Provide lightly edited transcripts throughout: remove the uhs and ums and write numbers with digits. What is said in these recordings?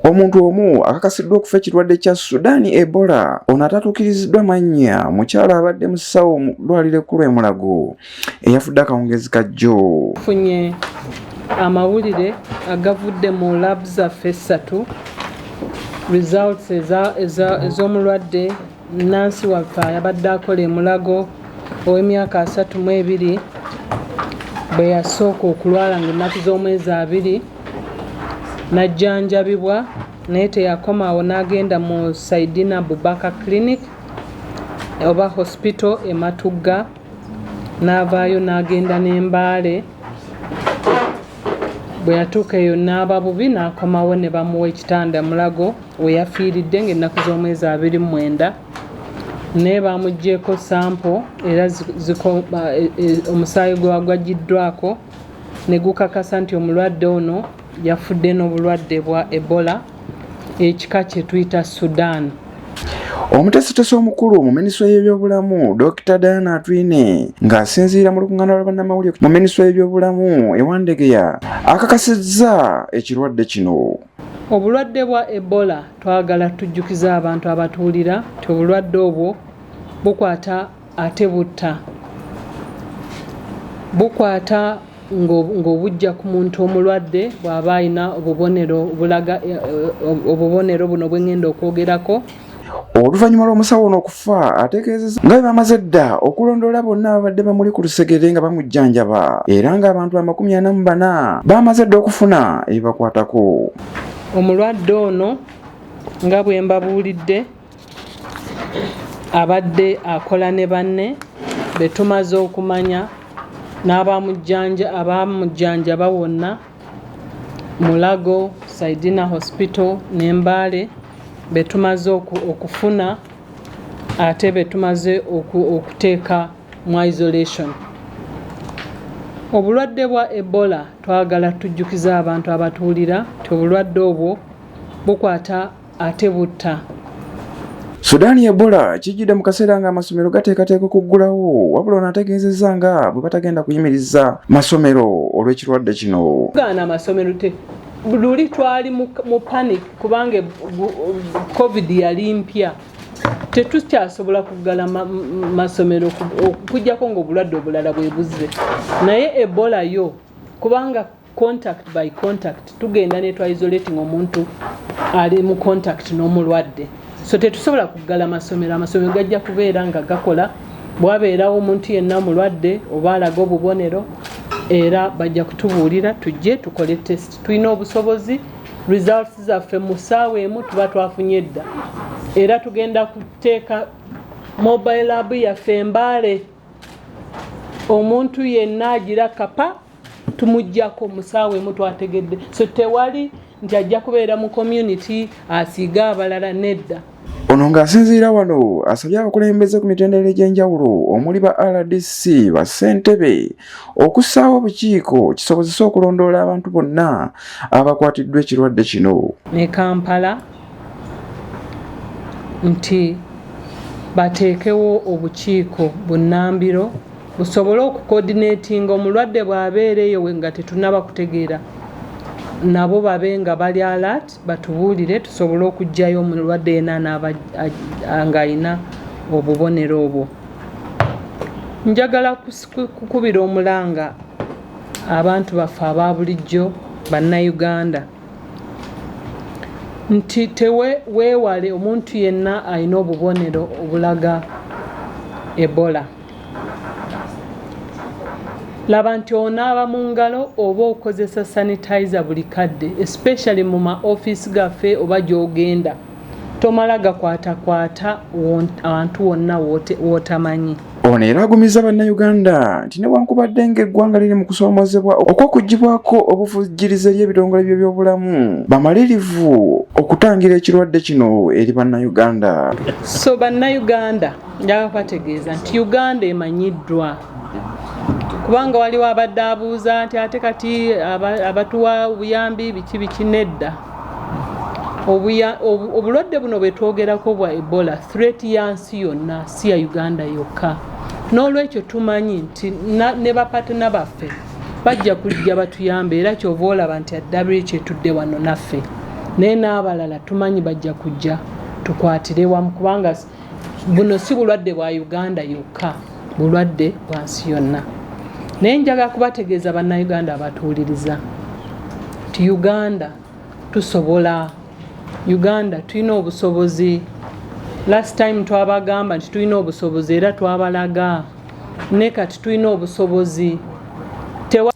Omuntu omu akakasiddwa okufa ekirwadde kya Sudan Ebola. Ono atatuukiriziddwa mannya, mukyala abadde musawo mu ddwaliro ekkulu e Mulago eyafudde akawungezi ka jjo. Tufunye amawulire agavudde mu lab zaffe essatu, results ez'omulwadde nansi waffe ayabadde akola e Mulago ow'emyaka 32, bwe yasooka okulwala ng'ennaku z'omwezi 20 n'ajjanjabibwa, naye teyakomaawo n'agenda mu Saidina Abubakar Clinic oba hospital e Matugga, n'avaayo n'agenda n'Embaale. Bwe yatuuka eyo n'aba bubi, n'akomawo ne bamuwa ekitanda Mulago we yafiiridde ng'ennaku z'omwezi 29. Naye bamuggyeeko sample era omusaayi gwe gwagiddwako ne gukakasa nti omulwadde ono yafudde n'obulwadde bwa Ebola ekika kye tuyita Sudan. Omuteesiteesi omukulu mu minisitule y'ebyobulamu, Dr Diana Atwine, ng'asinziira mu lukuŋŋaana lwa bannamawulire mu minisitule y'ebyobulamu e Wandegeya, akakasizza ekirwadde kino. Obulwadde bwa Ebola, twagala tujjukiza abantu abatuwulira nti obulwadde obwo bukwata ate butta. Bukwata ng'obujja ku muntu omulwadde bw'aba alina obubonero obulaga obubonero buno bwe ngenda okwogerako. Oluvannyuma lw'omusawo ono okufa, ategeezezza nga bwe bamaze dda okulondoola bonna ababadde bamuli ku lusegere nga bamujjanjaba, era ng'abantu 44 bamaze dda okufuna ebibakwatako. Omulwadde ono, nga bwe mbabuulidde, abadde akola ne banne be tumaze okumanya n'abamujjanjaba wonna Mulago, Saidina Hospital ne Mbaale, be tumaze okufuna ate be tumaze okuteeka mu isolation. Obulwadde bwa Ebola, twagala tujjukiza abantu abatuwulira nti obulwadde obwo bukwata ate butta. Sudaani Ebola kijjidde mu kaseera ng'amasomero gateekateeka okuggulawo, wabula ono ategeezezza nga bwe batagenda kuyimiriza masomero olw'ekirwadde kino. Gaana amasomero te luli twali mu panic kubanga COVID yali mpya. Tetukyasobola kuggala masomero okuggyako ng'obulwadde obulala bwe buzze, naye Ebola yo kubanga contact by contact, tugenda ne isolating omuntu ali mu contact n'omulwadde. So tetusobola kuggala masomero. Amasomero gajja kubeera nga gakola. Bwabeerawo omuntu yenna omulwadde oba alaga obubonero, era bajja kutubuulira tujje tukole test. Tulina obusobozi, results zaffe mu ssaawa emu tuba twafunye dda, era tugenda kuteeka mobile lab yaffe Embaale. Omuntu yenna agira kapa tumugjako mu ssaawa emu, twategedde. So tewali nti ajja kubeera mu community asiiga abalala, nedda. Ono ng'asinziira wano asabye abakulembeze ku mitendera egy'enjawulo omuli ba RDC, bassentebe, okussaawo obukiiko kisobozese okulondoola abantu bonna abakwatiddwa ekirwadde kino. Ne Kampala nti bateekewo obukiiko bunnambiro busobole okucoordinatinga omulwadde bw'abeera eyo nga tetunaba kutegeera, nabo babe nga bali alert, batubuulire tusobole okuggyayo omulwadde yenna anaaba ng'alina obubonero obwo. Njagala kukubira omulanga abantu baffe aba bulijjo, Bannayuganda, nti teweewale omuntu yenna alina obubonero obulaga Ebola. Laba nti onaaba mu ngalo oba okozesa sanitizer buli kadde, especially mu ma office gaffe oba gy'ogenda. Tomala gakwatakwata abantu wonna w'otamanyi. Ono era agumiza Bannayuganda nti newankubadde ng'eggwanga liri mu kusoomoozebwa okw'okuggyibwako obuvujjirizi eri ebitongole by'ebyobulamu, bamalirivu okutangira ekirwadde kino eri Bannayuganda. So Bannayuganda, njagala kubategeeza nti Uganda emanyiddwa, kubanga waliwo abadde abuuza nti ate kati abatuwa obuyambi biki biki. Nedda, obulwadde buno bwe twogerako bwa Ebola threat ya nsi yonna, si ya Uganda yokka. N'olwekyo tumanyi nti ne bapartner baffe bajja kujja batuyambe, era kyova olaba nti WHO etudde wano naffe. Naye n'abalala tumanyi bajja kujja tukwatire wamu, kubanga buno si bulwadde bwa Uganda yokka, bulwadde bwa nsi yonna. Naye njagala kubategeeza Bannayuganda abatuwuliriza nti Uganda tusobola, Uganda tulina obusobozi. Last time twabagamba nti tulina obusobozi era twabalaga, ne kati tulina obusobozi.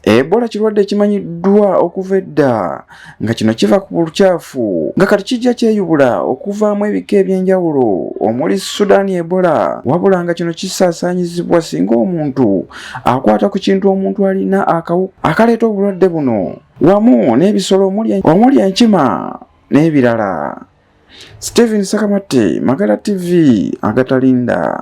Ebola kirwadde ekimanyiddwa okuva edda, nga kino kiva ku bukyafu, nga kati kijja kyeyubula okuvaamu ebika eby'enjawulo omuli Sudan Ebola, wabula nga kino kisaasaanyizibwa singa omuntu akwata ku kintu omuntu alina akawuka akaleeta obulwadde buno, wamu n'ebisolo omuli enkima n'ebirala. Stephen Sakamatte, Magala TV, Agatalinda.